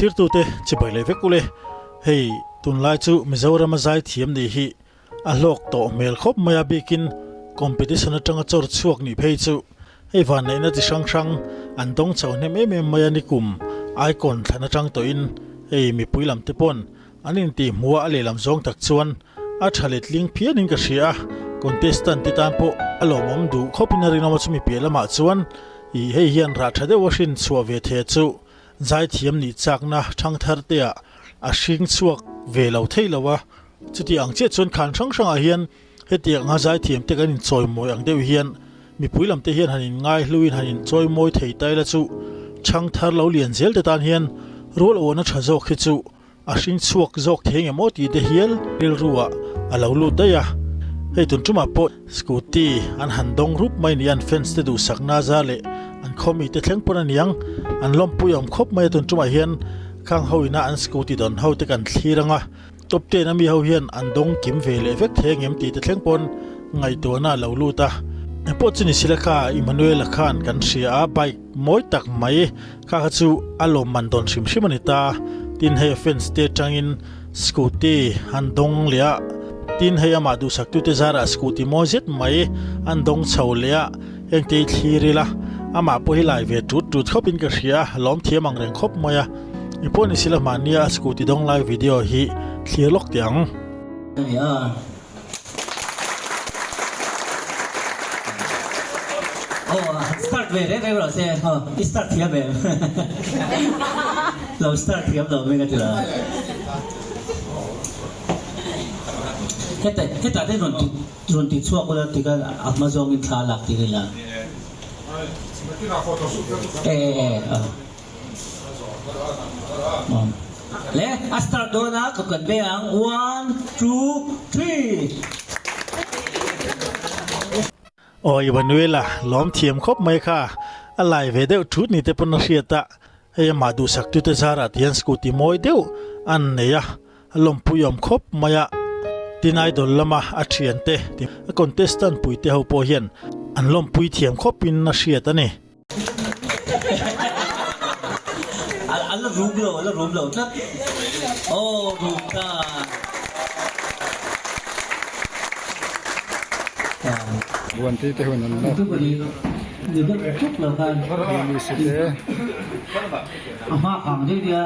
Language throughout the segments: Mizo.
Thirtute chibai leh vek ule. Hei tunlai chu Mizorama zaithiam nih hi a hlawk tawh hmel khawp mai a bikin competition atanga chawr chhuak nih phei chu hei vanneihna chi hrang hrang an dawng chho hnem em em mai a nikum icon thlan atang tawhin hei mipui lam te pawn An intih hmuh a lehlam zawng tak chuan a tha letling phianin ka hria a, contestant te tan pawh a lawmawm duh khawpin a rinawm a chumi piah lamah chuan ih hei hian rah tha deuh a hrin chhuah ve thei chu zaithiam nih chakna thangthar te ah a hring chhuak ve lo thei lo a, chuti ang chiah chuan khan hrang hrangah hian hetiang anga zaithiam te kan inchawimawi ang deuh hian mipui lam te hian han inngaihluin han inchawimawi thei ta ila chu thangthar lo lian zel te tan hian rual awhna tha zawk hi chu A hring chhuak zawk thei nge maw tih te hial rilru ah a lo lut daih a, hei tun tumah pawh scooty an han dawng rup mai ni an fans te duhsakna za leh an khaw mi te thleng pawn aniang an lawmpui awm khawp mai a tun tumah hian khang ho ina an scooty dawn ho te kan thlir anga top ten a mi ho hian an dawng kim ve leh vek thei angem tih te thleng pawn ngaihtuahna a lo lut a. Engpawh chu ni sila kha Emmanuel-a khan kan hria a bike mawi tak mai Kha kha chu a lawmman dawn hrim hrim a ni ta. Tin hei a fans te atangin scooty an dawng leh a, tin hei amah duhsaktute zarah scooty mawi zet mai an dawng chho leh a, heng te hi thlir ila amah pawh hi lai ve tut tut khawpin ka hria a, lawm thiam ang reng khawp mai a. I pawh ni sila mahnia a scooty dawng lai video hi thlir lawk teh ang. Aw start ve reng reng rawh se aw i start thiam em lo start thiam lo mai ka ti lo heta heta te rawn ti rawn ti chhuak ula ti khan a hma zawngin thla a lak tir ila e e e Le a start dawn a ka kan ve ang one two three. Aw Emmanuela lawm thiam khawp mai kha a lai ve deuh thut ni te pawn a hriat a hei amah duhsak tute zarah ti hian scooty mawi deuh an nei a a lawmpui awm khawp mai a tin idol lama a thian te a contestant pui te ho pawh hian an lawmpui thiam khawp in a hriat a ni. A la rum lo, a la rum lo tlat. Aw rum ta. Buanti te hun an la. Lily te. A hma khang deuh nia.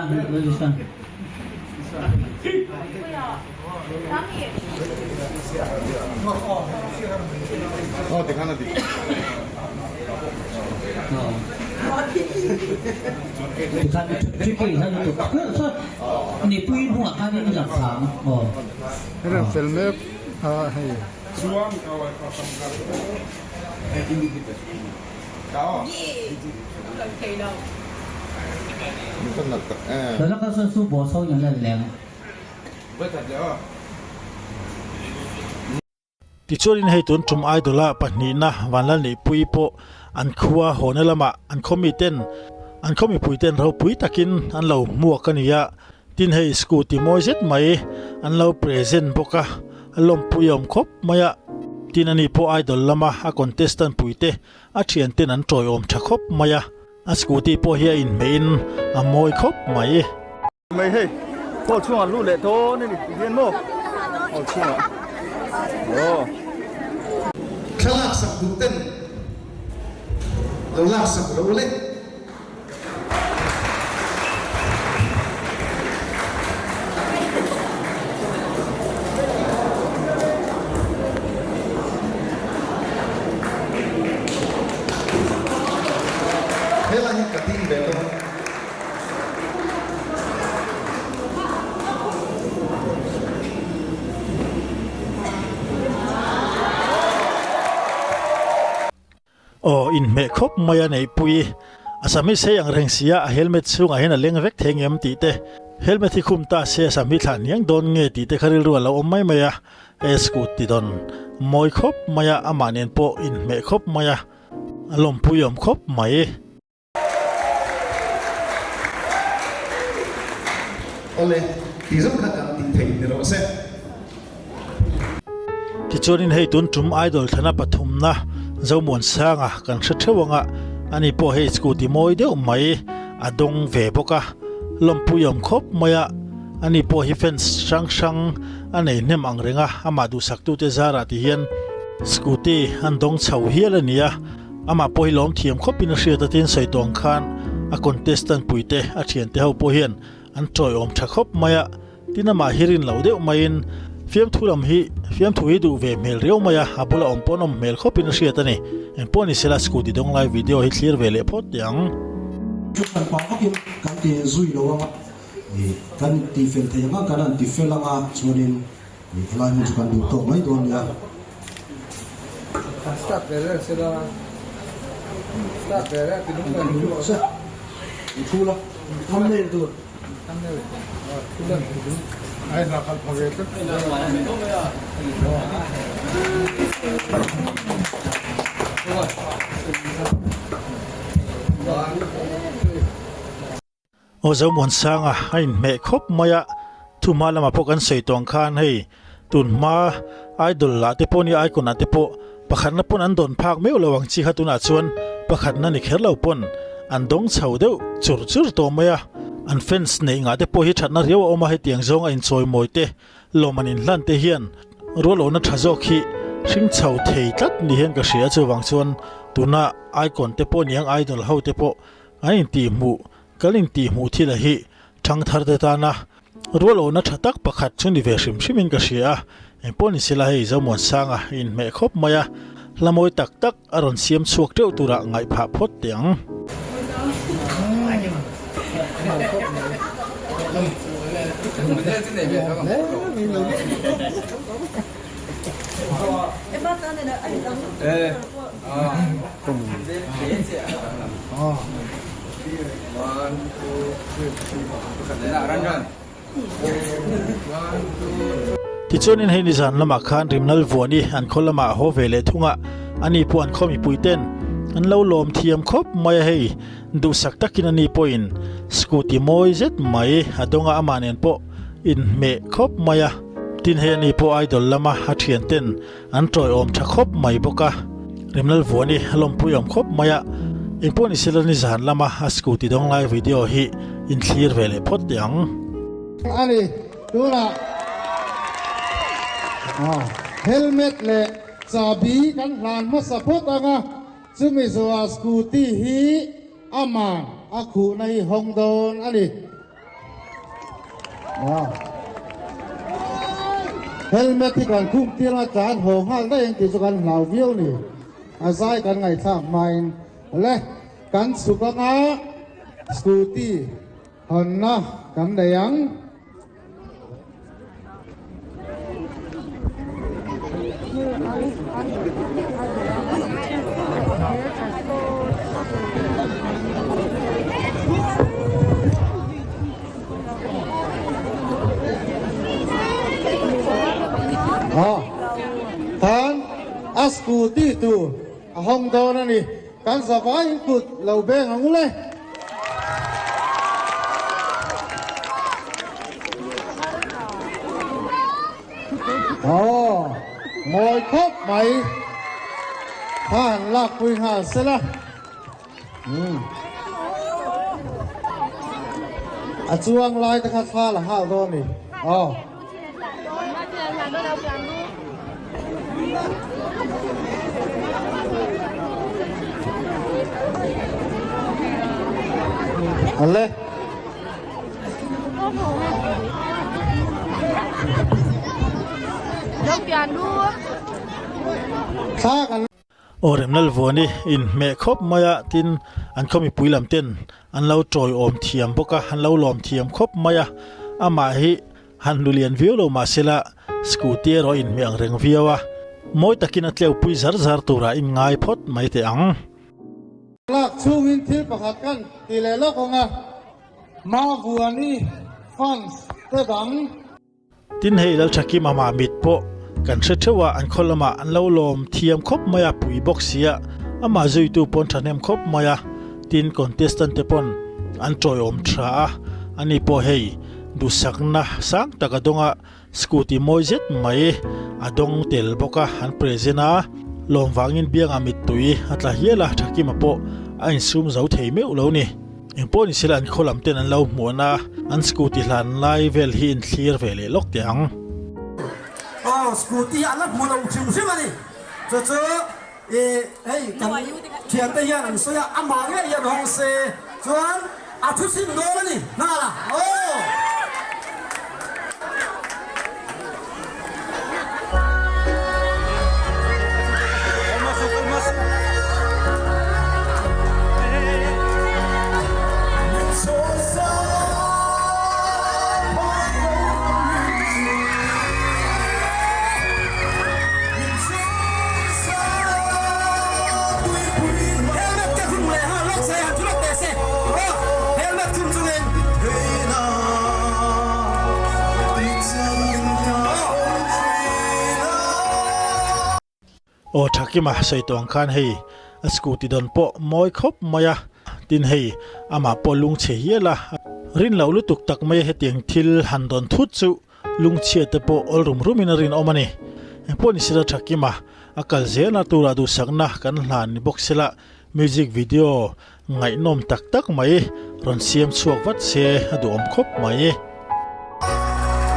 Heng fel mek a hei. Tichuanin hei tun tum Idol-a pahnihna Vanlalneihpuii pawh an khua hawna lamah an khaw miten an khaw mipuiten ropui takin an lo hmuak a ni a, tin hei scooty mawi zet mai an lo present bawk a, a lawmpui awm khawp mai a, tin ani pawh Idol lama a contestant puite a thianten an tawiawm tha khawp mai a, a scooty pawh hi a inhmeihin a mawi khawp mai. Mai hei hall chhungah luh leh dawn a ni ti hian maw hall chhungah aw. Thlalak sak duh ten lo lak sak rawh u le. Helai hi ka ding ve dawn. Aw inhmeh khawp mai a neihpui. A sam hi sei ang reng sia a helmet chhungah hian a leng vek thei ngem tih te, helmet hi khum ta se a sam hi thlah hniang dawn nge tih te kha rilru a lo awm mai mai a, e scooty dawn mawi khawp mai a, amah nen pawh inhmeh khawp mai a, a lawmpui awm khawp mai. Awle, ti zawng kha kan tih theih ni rawh se. Tichuanin hei tun tum Idol thlana pathumna Zomuansanga kan hre theuh anga ani pawh hei scooty mawi deuh mai a dawng ve bawk a. Lawmpui awm khawp mai a, ani pawh hi fans hrang hrang a nei hnem ang reng a, amah duhsaktute zarah ti hian scooty an dawng chho hial a ni a, amah pawh hi lawm thiam khawpin a hriat a tin sawi tawng khan a contestant puite a thiante ho pawh hian an tawiawm tha khawp mai a, tin amah hi rin loh deuh maiin fiamthu lam hi fiamthu hi duh ve hmel riau mai a, a bula awm pawh an awm hmel khawpin a hriat a ni. Engpawh ni sela scooty dawng lai video hi thlir ve leh phawt teh ang. Thu hran pah vakin kan ti zui lo anga, kan ti fel thei anga kan han ti fel anga chuanin helai hmun chu kan duh tawk mai dawn nia. Start ve reng sela, start ve reng ti lung kan thu se, thu la, thumbnail tur. Thumbnail, thu lan ti lung. Ai hna kal pha ve tlat. Aw Zomuansanga a inhmeh khawp mai a, thuhma lamah pawh kan sawi tawh ang khan hei tunhma idol lah te pawh nia icon ah te pawh pakhatna pawn an dawn phak meuh lo ang chi kha tunah chuan pakhatna ni kher lo pawn an dawng chho deuh chur chur tawh mai a, an fans neih ngah te pawh hi thatna riau a awm a hetiang zawng a inchawimawi te lawm an inhlan te hian rualawhna tha zawk hi hring chho thei tlat ni hian ka hria chuvang chuan tuna icon te pawh niang idol ho te pawh An intihhmuh, kan intihhmuh thil a hi thangthar te tana rualawhna tha tak pakhat chu ni ve hrim hrimin ka hria a, engpawh ni sela hei Zomuansanga i inhmeh khawp mai a, hla mawi tak tak a rawn siam chhuak teuh turah ngaih phah phawt teh ang. Tichuanin hei nizan lamah khan Rimnal Vuani an khaw lamah a haw ve leh thung a, ani pawh an khaw mipui ten an lo lawm thiam khawp mai a hei, duhsak takin ani pawhin scooty mawi zet mai a dawng a amah nen pawh inhmeh khawp mai a, tin hei ani pawh idol lama a thian ten An tawiawm tha khawp mai bawk a, Remlal Vuani a lawmpui awm khawp mai a, engpawh ni sela nizan lama a scooty dawng lai video hi in thlir ve leh phawt teh ang. A ni, tunah helmet leh chabi kan hlan hmasa phawt ang a, chumi zawhah scooty hi aman a khuhna hi hawng dawn a ni. Helmet hi kan khum tir a tlan haw nghal daih ang tih chu kan hlau viau ni. A zai kan ngaihthlak hmain le kan chhuk anga scooty hawnna kan nei ang. Khan a scooty tur a hawng dawn a ni. Kan zavaiin kut lo beng ang ule. Aw, ngawi khawp mai. Kha han lakpui nghal sela. Umm. A chuang lai te kha thla la nghal dawn ni. Aw. Ale. Thla kan Aw Remlal Vuani inhmeh khawp mai a, tin an khaw mipui lam ten an lo tawiawm thiam bawk a, an lo lawm thiam khawp mai a, amah hi han hlu lian viau lo mahsela scooty erawh inhmeh ang reng viau a, mawi takin a tleupui zar zar turah inngai phawt mai teh ang. Lak chhungin thil pakhat kan ti leh lawk ang a, Mavuani fans te dang. Tin hei Lalthakima mah mit pawh kan hre theuh a, an khaw lamah an lo lawm thiam khawp mai a, pui bawk si a, amah zuitu pawn thahnem khawp mai a, tin contestant te pawn an tawiawm tha a, ani pawh hei duhsakna sang tak a dawng a, scooty mawi zet mai a dawng tel bawk a, an present a, lawm vangin biangah mittui a tla hial a, Thakima pawh a insum zo thei meuh lo ni. Engpawh ni sela an khaw lam ten an lo hmuan a, an scooty hlan lai vel hi in thlir ve leh lawk teh ang. Aw scooty hi a la hmu lo hrim hrim a ni. Chu chu i hei kan thiante hian an sawi a, amah ngei hian hawng se chuan a thu chhim dawn a ni nghal a. Aw. Helmet ka khum leh nghal lawk se han thu lawk teh se aw helmet khum chungin. Aw Thakima sawi tawh ang khan hei a scooty dawn pawh mawi khawp mai a, tin hei amah pawh lungchhe hial a, rin loh lutuk tak mai a hetiang thil han dawn thut chu lungchhia te pawh awl rum rum in a rinawm a ni. Engpawh ni sela Thakima a kal zelna turah duhsakna kan hlan ni bawk sela music video Ngaihnawm tak tak mai, rawn siam chhuak vat se a duhawm khawp mai.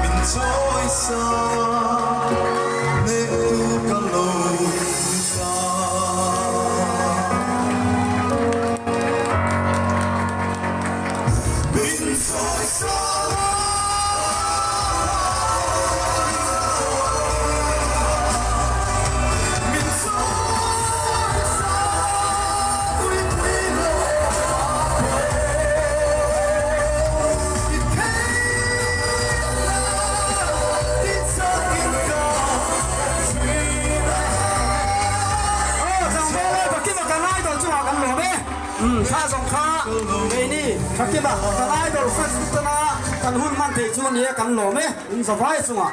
Min chawi sa hnehtu ka lo ni ta. Min chawi sa. Kha zawng kha keini Thakima kan idol fans te tana kan hun hman thei chu nia kan lawm e in zavai chungah.